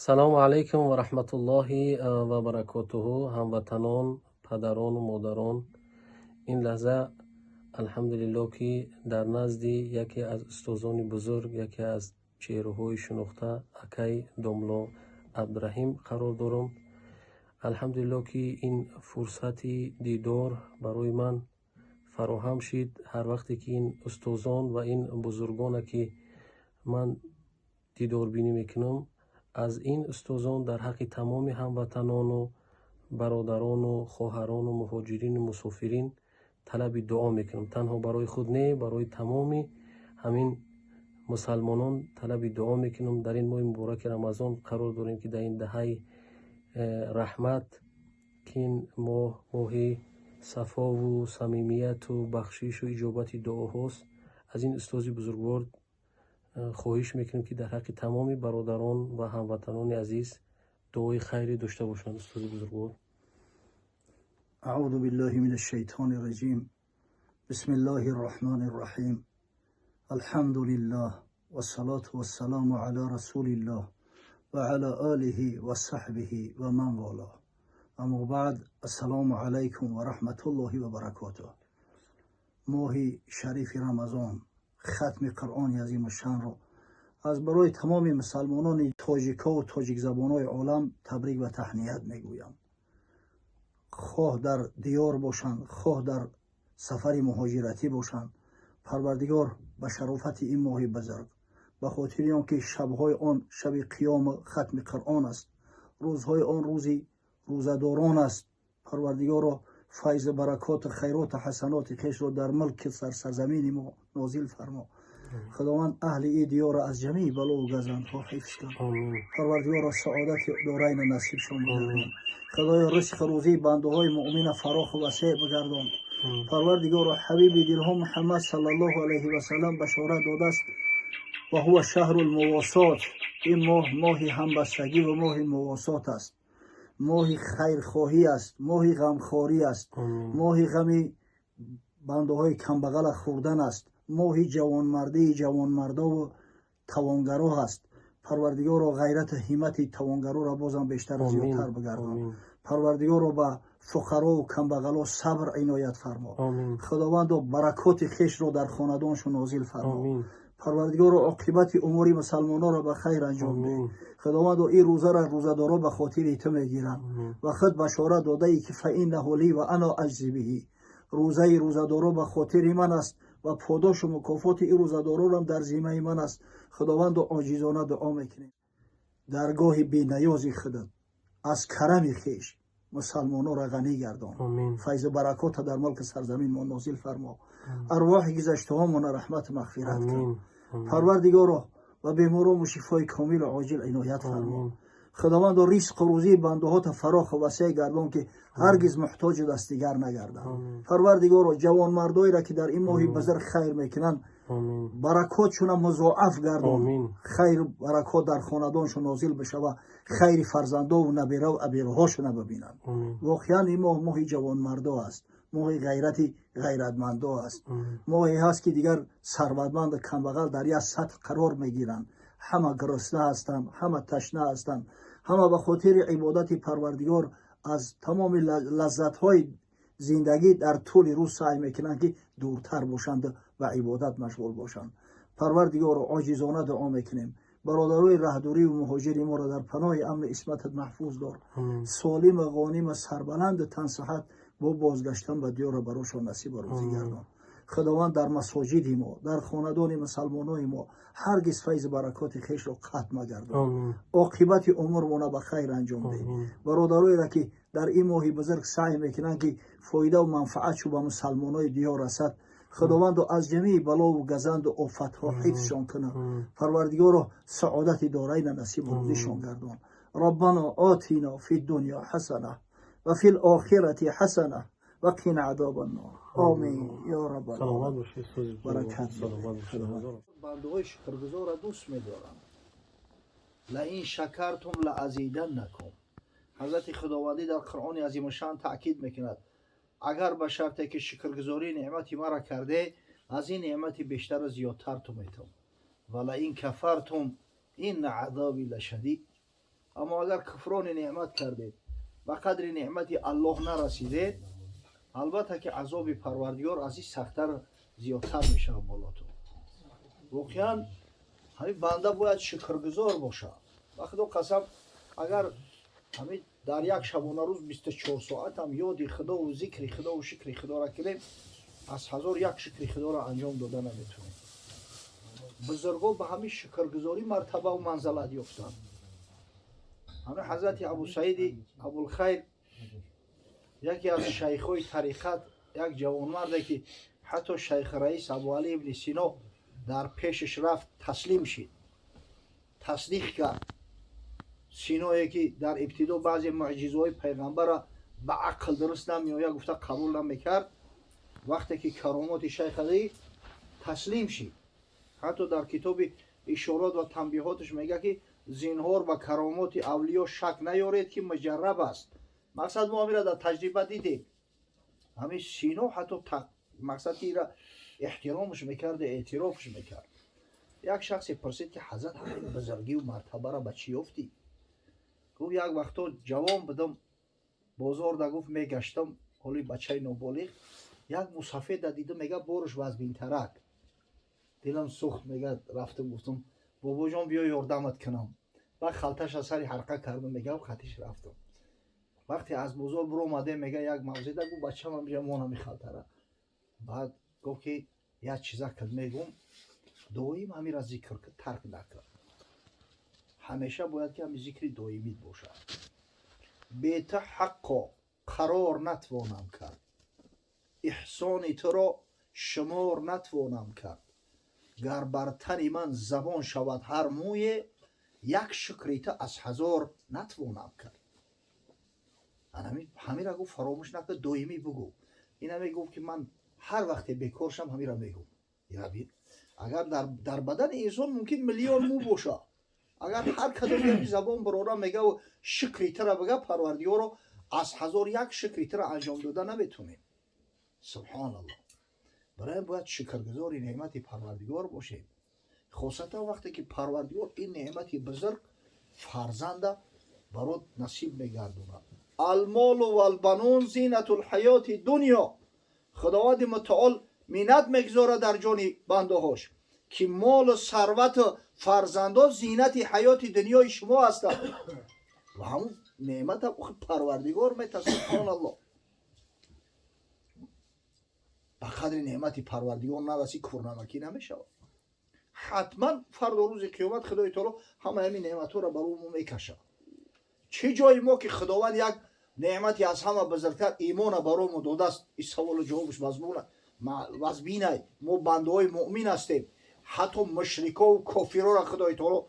Салому алайкум ва раҳматуллоҳи ва баракотуҳу, ҳамватанон, падарону модарон. Ин лаҳза, алҳамдулиллоҳ, ки дар назди яке аз устозони бузург, яке аз чеҳраҳои шинохта, акай домло Абдураҳим қарор дорам. Алҳамдулиллоҳ, ки ин фурсати дидор барои ман фароҳам шид. Ҳар вақте ки ин устозон ва ин бузургона ки ман дидорбинӣ мекунам, аз ин устозон дар ҳаққи тамоми ҳамватанону бародарону хоҳарону муҳоҷирину мусофирин талаби дуо мекунам. Танҳо барои худ не, барои тамоми ҳамин мусалмонон талаби дуо мекунам. Дар ин моҳи мубораки Рамазон қарор дорем, ки дар ин даҳаи раҳмат, ки ин моҳ моҳи сафову самимияту бахшишу иҷобати дуоҳост, аз ин устози бузургвор хоҳиш мекунем, ки дар ҳаққи тамоми бародарон ва ҳамватанони азиз дуои хайре дошта бошанд. Устози бузургвор. أعوذ بالله من الشيطان الرجيم. بسم الله الرحمن الرحيم. الحمد لله والصلاة والسلام على رسول الله وعلى آله وصحبه ومن والاه. أما بعد، السلام عليكم ورحمة الله وبركاته. Моҳи шарифи Рамазон, хатми Қуръони азимушшанро аз барои тамоми мусалмонони тоҷикову тоҷикзабонои олам табрик ва таҳният мегӯям. Хоҳ дар диёр бошанд, хоҳ дар сафари муҳоҷиратӣ бошанд, Парвардигор ба шарофати ин моҳи бузург, ба хотири он ки шабҳои он шаби қиёму хатми Қуръон аст, рӯзҳои он рӯзи рӯзадорон аст, Парвардигоро, файзу баракоту хайроту ҳасаноти хешро дар мулки сарсарзамини мо нозил фармо. Худованд аҳли ин диёрро аз ҷамеи балову газандҳо ҳифз кун. Парвардигоро, саодати дорайна насибшон бигардон. Худоё, ризқу рӯзии бандаҳои муъмина фароху васеъ бигардон. Парвардигоро, ҳабиби дилҳо Муҳаммад саллаллоҳу алайҳи васаллам башорат додааст: ва ҳува шаҳрул мувосот. Ин моҳ моҳи ҳамбастагӣ ва моҳи мувосот аст, моҳи хайрхоҳӣ аст, моҳи ғамхорӣ аст, моҳи ғами бандаҳои камбағала хӯрдан аст, моҳи ҷавонмардии ҷавонмардову тавонгаро аст. Парвардигоро, ғайрату ҳиммати тавонгароро бозам бештару зиёдтар бигардон. Парвардигоро, ба фуқарову камбағало сабр иноят фармо. Худовандо, баракоти хешро дар хонадоншон нозил фармо. Парвардигоро, оқибати умури мусалмононро ба хайр анҷом деҳ. Худовандо, ин рӯзаро рӯзадоро ба хотири ту мегиранд ва худ башорат додаӣ, ки فإنه لي وأنا أجزي به. Рӯзаи рӯзадоро ба хотири ман аст ва подошу мукофоти ин рӯзадорорам дар зиммаи ман аст. Худовандо, оҷизона дуо мекунем, даргоҳи бениёзи худат аз карами хеш мусалмононро ғанӣ гардон, файзу баракота дар мулки сарзамин мо нозил фармо, арвоҳи гузаштаҳомона раҳмату мағфират кун. Парвардигоро, ба беморому шифои комилу оҷил иноят фармо. Худовандо, ризқу рӯзии бандаҳота фароху васеъ гардон, ки ҳаргиз муҳтоҷу дастдигар нагарданд. Парвардигоро, ҷавонмардоеро, ки дар ин моҳи бузург хайр мекунанд, баракотшона музоаф гардон, хайру баракот дар хонадоншон нозил бишава, хайри фарзандову набераву абераҳошона бибинанд. Воқеан, ин моҳ моҳи ҷавонмардо аст, моҳи ғайрати ғайратмандо аст, моҳе ҳаст, ки дигар сарватманду камбағал дар як сатҳ қарор мегиранд. Ҳама гурусна ҳастанд, ҳама ташна ҳастанд, ҳама ба хотири ибодати Парвардигор аз тамоми лаззатҳои зиндагӣ дар тӯли рӯз саъй мекунанд, ки дуртар бошанду ба ибодат машғул бошанд. Парвардигоро, оҷизона дуо мекунем, бародарои раҳдурию муҳоҷири моро дар паноҳи амни исматат маҳфуз дор, солиму ғониму сарбаланду тансиҳат бо бозгаштан ба диёрро барошон насибу рӯзӣ гардон. Худованд, дар масоҷиди мо, дар хонадони мусалмонои мо ҳаргиз файзу баракоти хешро қатъ магардон, оқибати умурмона ба хайр анҷом деҳ. Бародароеро, ки дар ин моҳи бузург саъй мекунанд, ки фоидаву манфаатшу ба мусалмонои диёр расад, Худовандо, аз ҷамеи балову газанду офатҳо ҳифзшон кунад. Парвардигоро, саодати дорайна насибу рӯзишон гардон. ربنا آتنا في الدنيا حسنة وفي الآخرة حسنة وقنا عذاب النار. آمين يا رب. Саломат бошед, устози. Баракат. Саломат бошед. Бандаҳои шукргузорро дӯст медорам. لئن شكرتم لأزيدنكم. Ҳазрати Худовандӣ дар Қуръони азимушшаън таъкид мекунад: агар ба шарте ки шукргузории неъмати мара карде, аз ин неъмати бештару зиёдтар ту метавон. ولئن كفرتم إن عذابي لشديد. Аммо агар куфрони неъмат кардед, ба қадри неъмати Аллоҳ нарасидед, албатта ки азоби Парвардигор аз ин сахттар, зиёдтар мешавад болотон. Воқеан, ҳамин банда бояд шукргузор бошад. Ба Худо қасам, агар ҳамин дар як шабонарӯз 24 соатам ёди Худову зикри Худову шукри Худоро кунем, аз ҳазор як шукри Худоро анҷом дода наметавонем. Бузургҳо ба ҳамин шукргузорӣ мартабаву манзалат ёфтанд. Ҳамин ҳазрати Абусаиди Абулхайр, яке аз шайхҳои тариқат, як ҷавонмарде, ки ҳатто шайх раис Абуалӣ ибни Сино дар пешаш рафт, таслим шид, тасдиқ кард. Синое, ки дар ибтидо баъзе муъҷизаҳои пайғамбара ба ақл дуруст намеояд гуфта, қабул намекард, вақте ки каромоти шайха дид, таслим шид. Ҳатто дар китоби Ишорот ва танбиҳоташ мегӯяд, ки зинҳор ба каромоти авлиё шак наёред, ки муҷарраб аст. Мақсад, мо ҳамира дар таҷриба дидем. Ҳамин Сино ҳатто, мақсад, ки ира эҳтиромаш мекарду эътирофш мекард. Як шахсе пурсид, ки ҳазрат, ҳамин бузургиву мартабаро ба чӣ ёфтӣ? Гуфт: як вақто ҷавон будам, бозорда, гуфт, мегаштам, ҳоли бачаи ноболиғ, як мусафеда дидам, мега, борш вазбинтарак. Дилам сӯхт, мега, рафтам, гуфтам: бобоҷон, биё, ёрдамат кунам. Баъд халташа сари ҳарқа кардам, мега, хатиш рафтам. Вақте аз бозор биромадем, мега, як мавзеда гуфт: бачам, ҳамиҷа мон ҳами халтара. Баъд гуфт, ки як чиза кад мегум, доим ҳамира зикр тарк накард, ҳамеша бояд ки ҳами зикри доимит бошад. Бета ҳаққо қарор натвонам кард, эҳсони туро шумор натвонам кард. Гар бар тани ман забон шавад ҳар мӯе, як шукри ту аз ҳазор натвонам кард. Ҳамира, гуфт, фаромӯш накард, доимӣ бугӯ. Ина мегуфт, ки ман ҳар вақте бекор шам, ҳамира мегӯм. Агар дар бадани инсон мумкин миллион мӯ бошад, агар ҳар кадоми ҳами забон барора мегаву шукри тура бига, Парвардигоро, аз ҳазор як шукри тура анҷом дода наметонем. Субҳоналлоҳ! Барои бояд шукргузори неъмати Парвардигор бошем, хосатан вақте ки Парвардигор ин неъмати бузург, фарзанда, барот насиб мегардонад. المال والبنون زینة الحیاة الدنیا. Худованди мутаол миннат мегузорад дар ҷони бандаҳош, ки молу сарвату фарзандо зинати ҳаёти дунёи шумо ҳастанд. Ва ҳамун неъмата Парвардигор мета. Субҳоналлоҳ! Ба қадри неъмати Парвардигор нарасӣ, кӯрнамакӣ намешавад. Ҳатман фардо, рӯзи қиёмат, Худои таоло ҳама ҳамин неъматҳоро бар мо мекашад. Чӣ ҷои мо, ки Худованд як неъмати аз ҳама бузургтар, имона, барои мо додааст? Ин саволу ҷавобш мазмуна вазбинай. Мо бандаҳои муъмин ҳастем. Ҳатто мушрикову кофирора Худои таоло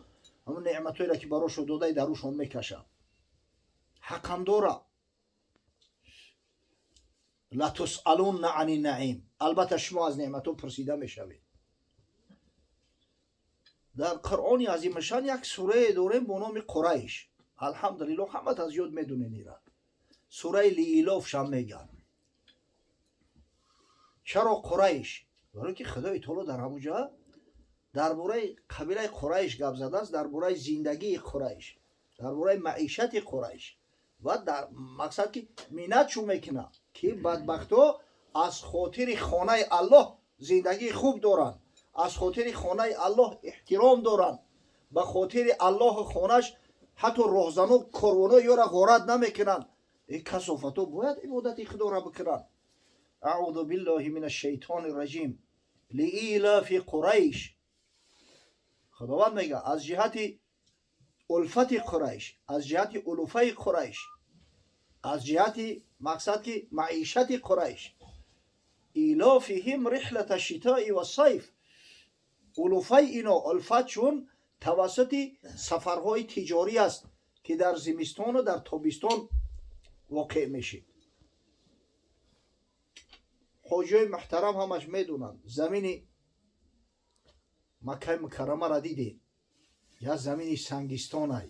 ҳамон неъматҳоеро, ки барошон додай, дар рӯшон мекашад. Ҳақам дора. لتسألن عن النعیم. Албатта, шумо аз неъматҳо пурсида мешавед. Дар Қуръони азимашан як сурае дорем бо номи Қурайш. Алҳамдулилло, ҳамат аз ёд медонед ира. Сураи Лиилофшам мегӯянд. Чаро Қурайш? Барое ки Худои таоло дар ҳамун ҷо дар бораи қабилаи Қурайш гап задааст, дар бораи зиндагии Қурайш, дар бораи маишати Қурайш. Ва дар мақсад, ки миннат чӯ мекунад, ки бадбахтҳо аз хотири хонаи Аллоҳ зиндагии хуб доранд, аз хотири хонаи Аллоҳ эҳтиром доранд, ба хотири Аллоҳу хонаш ҳатто роҳзано корвоно ёра ғорат намекунанд. Ин касофато бояд ибодати Худоро бикунанд. أعوذ بالله من الشیطان الرجیم. لإیلاف قریش. Худованд мега, аз ҷиҳати улфати Қурайш, аз ҷиҳати улуфаи Қурайш, аз ҷиҳати, мақсад, ки маишати Қурайш. إیلافهم رحلة الشتاء والصیف. Улуфаи ино, улфат чун тавассути сафарҳои тиҷорӣ аст, ки дар зимистону дар тобистон воқеъ мешид. Ҳоҷиёи муҳтарам ҳамаш медонанд, замини Маккаи Мукаррамаро дидем, як замини сангистонай,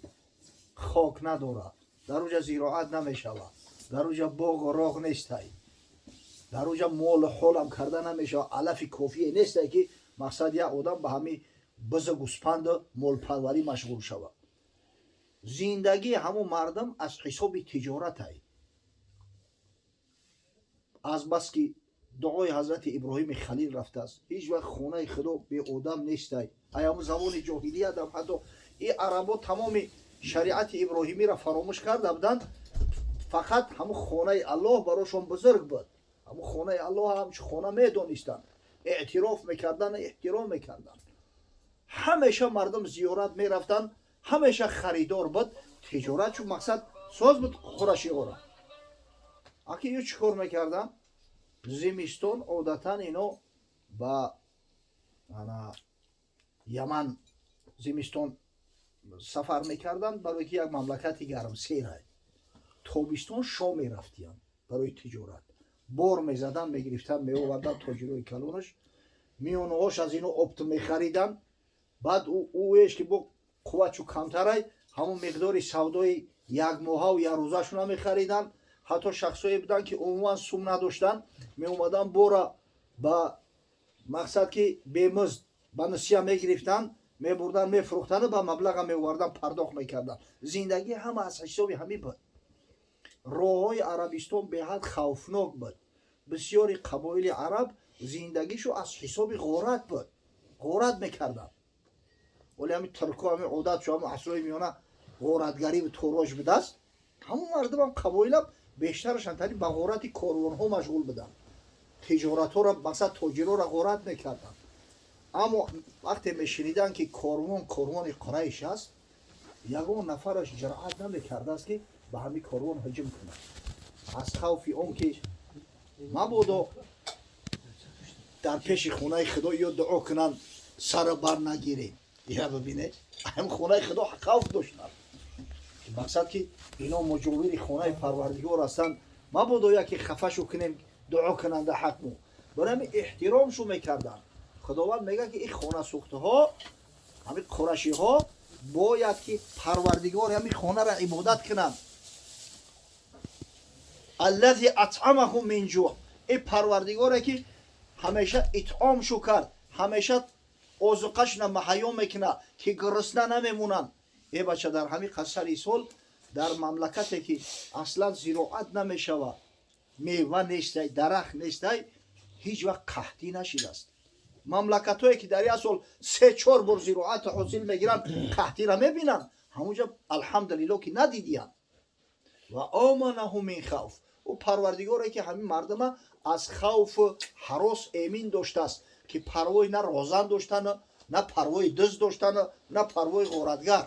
хок надорад, дар уҷа зироат намешавад, дар уҷа боғу роғ нестай, дар уҷа молу ҳолам карда намешавад, алафи кофие нестай, ки, мақсад, як одам ба ҳамин бизу гӯспанду молпарварӣ машғул шавад. Зиндагии ҳамун мардум аз ҳисоби тиҷоратай. Азбаски дуои ҳазрати Иброҳими Халил рафтааст, ҳеҷ вақт хонаи Худо беодам нестай. Ай ҳамун замони ҷоҳилиятам ҳатто и арабо тамоми шариати Иброҳимиро фаромӯш карда буданд, фақат ҳамун хонаи Аллоҳ барошон бузург буд. Ҳамун хонаи Аллоҳ ҳамчун хона медонистанд, эътироф мекарданд, эҳтиром мекарданд. Ҳамеша мардум зиёрат мерафтанд, ҳамеша харидор буд, тиҷорат чун мақсад соз буд. Қурашиҳоро аки ё чӣ кор мекарданд? Зимистон одатан ино ба ана Яман зимистон сафар мекарданд, барои ки як мамлакати гармсерай. Тобистон Шом мерафтиянд барои тиҷорат, бор мезаданд, мегирифтанд, меоварданд. Тоҷирои калонаш миёнаҳош аз ино опт мехариданд. Баъд ӯеш ки бо қувватшу камтарай, ҳамон миқдори савдои якмоҳаву якрӯзашона мехариданд. Ҳатто шахсое буданд, ки умуман сум надоштанд, меомаданд, бора ба мақсад ки бемузд ба нусия мегирифтанд, мебурданд, мефурӯхтанду ба маблаға меоварданд, пардохт мекарданд. Зиндагӣ ҳама аз ҳисоби ҳамин буд. Роҳҳои Арабистон беҳад хавфнок буд. Бисёри қабоили араб зиндагишу аз ҳисоби ғорат буд, ғорат мекарданд. Вале ҳамин турко ҳамин одат шу ҳамин асрҳои миёна ғоратгариву тороҷ будааст. Ҳамон мардумам, қабоилам бештарашан тари ба ғорати корвонҳо машғул буданд, тиҷоратҳоро, мақсад, тоҷироро ғорат мекарданд. Аммо вақте мешуниданд, ки корвон корвони Қурайш аст, ягон нафараш ҷуръат намекардааст, ки ба ҳамин корвон ҳуҷум кунад, аз хавфи он ки мабодо дар пеши хонаи Худо ё дуо кунанд, сара бар нагирем. Ира бибине, ҳам хонаи Худо хавф доштанд, мақсад ки ино муҷовири хонаи Парвардигор ҳастанд, мабодо яке хафашу кунем дуо кунанда ҳақму. Барои ҳамин эҳтиромшу мекарданд. Худованд мегӯяд, ки ин хонасӯхтаҳо, ҳамин қурашиҳо бояд ки Парвардигори ҳамин хонаро ибодат кунанд. Аллази атъамаҳум мин ҷӯъ, ин Парвардигоре ки ҳамеша итъомшу кард, ҳамеша озуқашна маҳайё мекунад, ки гурусна намемонанд. Е бача, дар ҳамин қасари сол, дар мамлакате ки аслан зироат намешавад, мева нестай, дарахт нестай, ҳеҷ вақт қаҳтӣ нашидааст. Мамлакатҳое ки дар як сол се чор бор зироат ҳосил мегиранд, қаҳтиро мебинанд. Ҳамунҷа, алҳамдулилло, ки надидиянд. Ва оманаҳу мин хавф, ӯ Парвардигоре ки ҳамин мардума аз хавфу ҳарос эмин доштааст, ки парвои на розан доштану, на парвои дузд доштану, на парвои ғоратгар.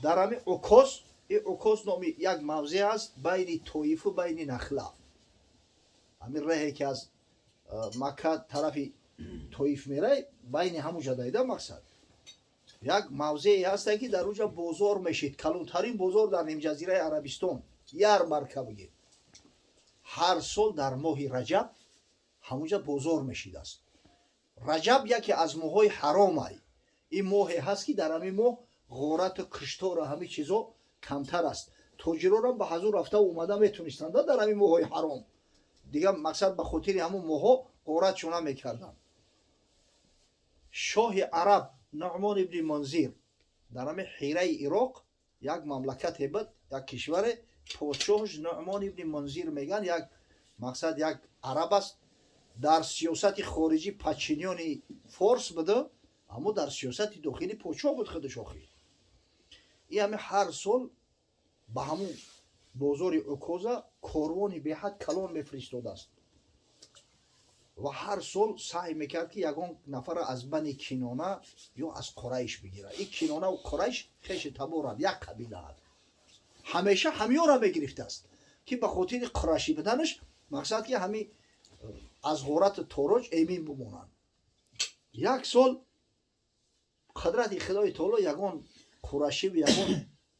Дар ҳамин Укоз, ин Укоз номи як мавзеъ аст байни Тоифу байни Нахла, ҳамин раҳе ки аз Макка тарафи Тоиф мерай, байни ҳамуҷа дайда, мақсад, як мавзее ҳасте, ки дар уҷа бозор мешид, калонтарин бозор дар нимҷазираи Арабистон, ярмарка бигем. Ҳар сол дар моҳи раҷаб ҳамуҷа бозор мешидааст. Раҷаб яке аз моҳҳои ҳаромай. Ин моҳе ҳаст, ки дар ҳамин моҳ ғорату киштору ҳамин чизо камтар аст. Тоҷирорам ба ҳазур рафта омада метонистанд дар ҳамин моҳҳои ҳаром. Дигар, мақсад, ба хотири ҳамун моҳҳо ғоратшо намекарданд. Шоҳи араб Нуъмон ибни Мунзир дар ҳамин Ҳираи Ироқ як мамлакате буд, як кишваре, подшоҳш Нуъмон ибни Мунзир меган, як, мақсад, як араб аст. Дар сиёсати хориҷӣ подчинённый форс буда, аммо дар сиёсати дохилӣ подшоҳ буд худаш. Охир и ҳами ҳар сол ба ҳамун бозори Укоза корвони беҳад калон мефиристодааст ва ҳар сол саъй мекард, ки ягон нафара аз Бани Кинона ё аз Қурайш бигирад. Ин Кинонаву Қурайш хеши таборанд, як қабилаанд. Ҳамеша ҳамёра мегирифтааст, ки ба хотири қурашӣ буданаш, мақсад, ки ҳами аз ғорату тороҷ эмин бимонанд. Як сол қудрати Худои таоло ягон қурашиву ягон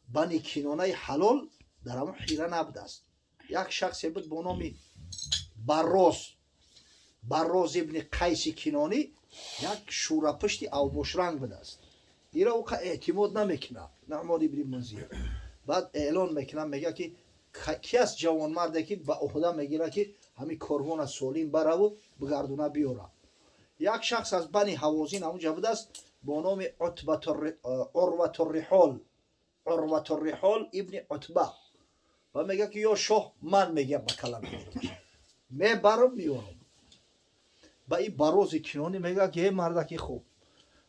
Бани Кинонаи ҳалол дар ҳамон Ҳира набудааст. Як шахсе буд бо номи Барроз, Барроз ибни Қайси Кинонӣ, як шӯрапушти авбошранг будааст. Ира ӯ эътимод намекунад Нуъмон ибни Мунзир. Баъд эълон мекунад, мегӯяд, ки ки аст ҷавонмарде, ки ба ӯҳда мегирад, ки ҳамин корвона солим бараву бигардуна биёра? Як шахс аз Бани Ҳавозин ҳамунҷа будааст. Бо номи Урватурриҳол, Урватурриҳол ибни Утба. Ва мега, ки ё шоҳ, ман мегӯям, ба калам мебарам, меорам. Ба ин Барози Кинонӣ мега, ки э мардаки хуб,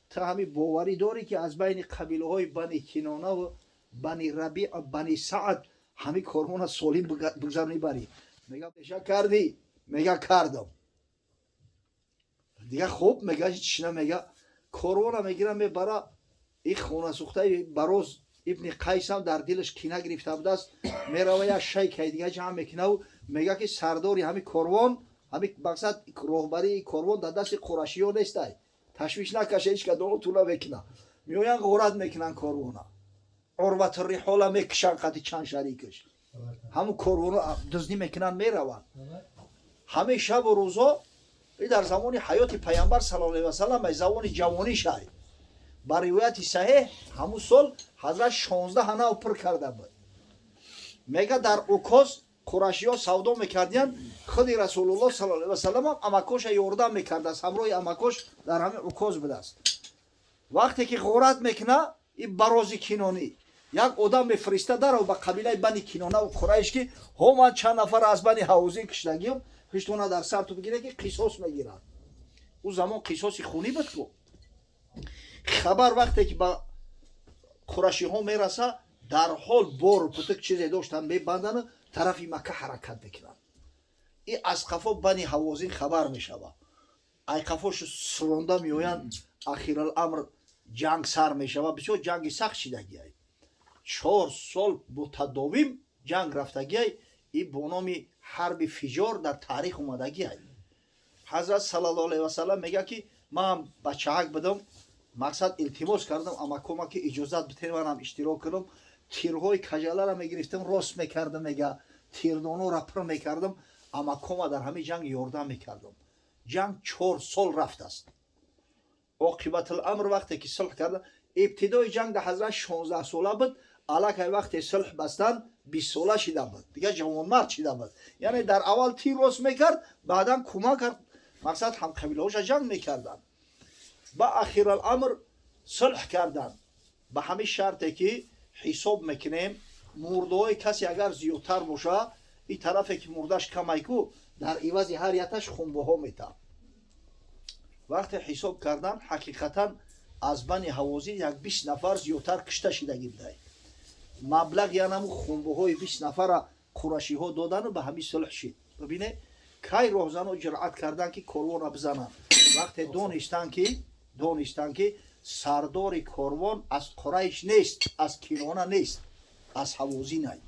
ту ҳами боварӣ дорӣ, ки аз байни қабилаҳои Бани Кинонаву Бани Рабиъ, Бани Саад ҳами корвона солим бигзаронӣ, барӣ? Мега, пеша кардӣ? Мега, кардам. Дига хуб, мега, ҳеч мега, корвона мегира, мебара. И хонасӯхтаи Бароз ибни Қайсам дар дилаш кина гирифта будааст. Мерава, як шайкаи дига ҷамъ мекунаву мега, ки сардори ҳами корвон, ҳами мақсад роҳбарии корвон дар дасти қурашиё нестай, ташвиш накаша, ҳеч кадомо ту намекуна. Меоянд, ғорат мекунанд корвона. Урватурриҳола мекушанд қати чанд шарикаш. Ҳамун корвоно дуздӣ мекунанд, мераванд. Ҳамаи шабу рӯзо и дар замони ҳаёти Пайғамбар саллаллоҳу алайҳи васаллам, замони ҷавонишай. Ба ривояти саҳеҳ, ҳамун сол ҳазрат 16 нав пир карда буд. Мега, дар Укоз қурашиҳо савдо мекардиянд. Худи Расулуллоҳ саллаллоҳу алайҳи васаллам амакоша ёрдам мекардааст, ҳамроҳи амакош дар ҳамин Укоз будааст. Вақте ки ғорат мекуна и Барози Кинонӣ, як одам мефириста дарав ба қабилаи Бани Кинонаву Қурайш, ки ҳо, ман чанд нафар аз Бани Ҳавозин киштагиам, ҳиштона дар сарту бигире, ки қисос мегирад. Ӯ замон қисоси хунӣ буд ку. Хабар вақте ки ба қурашиҳо мераса, дарҳол бору путук чизе доштан мебандану тарафи Макка ҳаракат мекунанд. И аз қафо Бани Ҳавозин хабар мешавад, ай қафошу суронда меоянд. Ахираламр ҷанг сар мешавад. Бисёр ҷанги сахт шидагиай, 4 сол мутадовим ҷанг рафтагиай. И бо номи ҳарби фиҷор дар таърих омадагиай. Ҳазрат саллаллоҳу алайҳи васалам мегӯяд, ки ман бачаҳак будам, мақсад илтимос кардам амакома, ки иҷозат битен манам иштирок кунам. Тирҳои кажалара мегирифтам, рост мекардам, мега, тирдонора пир мекардам, амакома дар ҳамин ҷанг ёрдам мекардам. Ҷанг 4 сол рафтааст. Оқибатуламр вақте ки сулҳ карда, ибтидои ҷанг да ҳазрат 16сола буд. Аллакай вақте сулҳ бастанд, 20сола шида буд, дигар ҷавонмард шида буд. Яъне дар аввал тир рост мекард, баъдан кӯмак кард, мақсад ҳамқабилаҳоша ҷанг мекарданд. Ба ахираламр сулҳ карданд ба ҳамин шарте, ки ҳисоб мекунем, мурдаҳои касе агар зиёдтар боша, и тарафе ки мурдаш камайку, дар ивази ҳар яташ хунбоҳо метавад. Вақте ҳисоб кардан, ҳақиқатан аз Бани Ҳавозин як 20 нафар зиёдтар кушта шидагӣ будай. Маблағ янаму хунбоҳои 20 нафара қурашиҳо додану ба ҳамин сулҳ шид. Бибине, кай роҳзано ҷуръат карданд, ки корвонро бизананд? Вақте донистанд, ки сардори корвон аз Қурайш нест, аз Кинона нест, аз Ҳавозинай.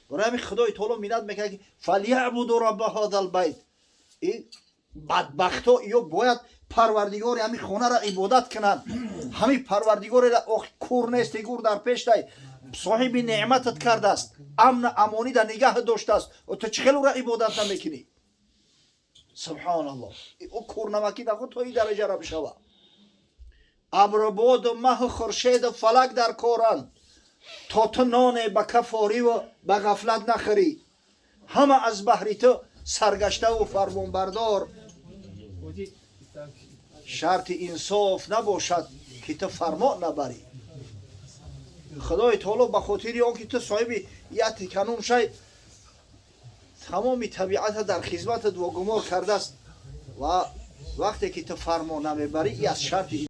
Барои ҳамин Худои таоло миннат мекард, ки فليعبدوا رب هذا البيت. Бадбахто ё бояд Парвардигори ҳамин хонаро ибодат кунанд. Ҳамин Парвардигореро ох кур нести, гур дар пештай, соҳиби неъматат кардааст, амну амонида нигаҳ доштааст, ту чӣ хел ӯро ибодат намекунӣ? Субҳоналлоҳ, ӯ курнамакӣ нахуд то ин дараҷара бишава. Абрубоду маҳу хуршеду фалак дар коранд, то ту ноне ба кафориву ба ғафлат нахӯрӣ. Ҳама аз баҳри ту саргаштаву фармонбардор, шарти инсоф набошад, ки ту фармон набарӣ. Худои таоло ба хотири он ки ту соҳиби яти канун шай, тамоми табиата дар хизматат вогумор кардааст ва вақте ки ту фармон намебарӣ, и аз шарти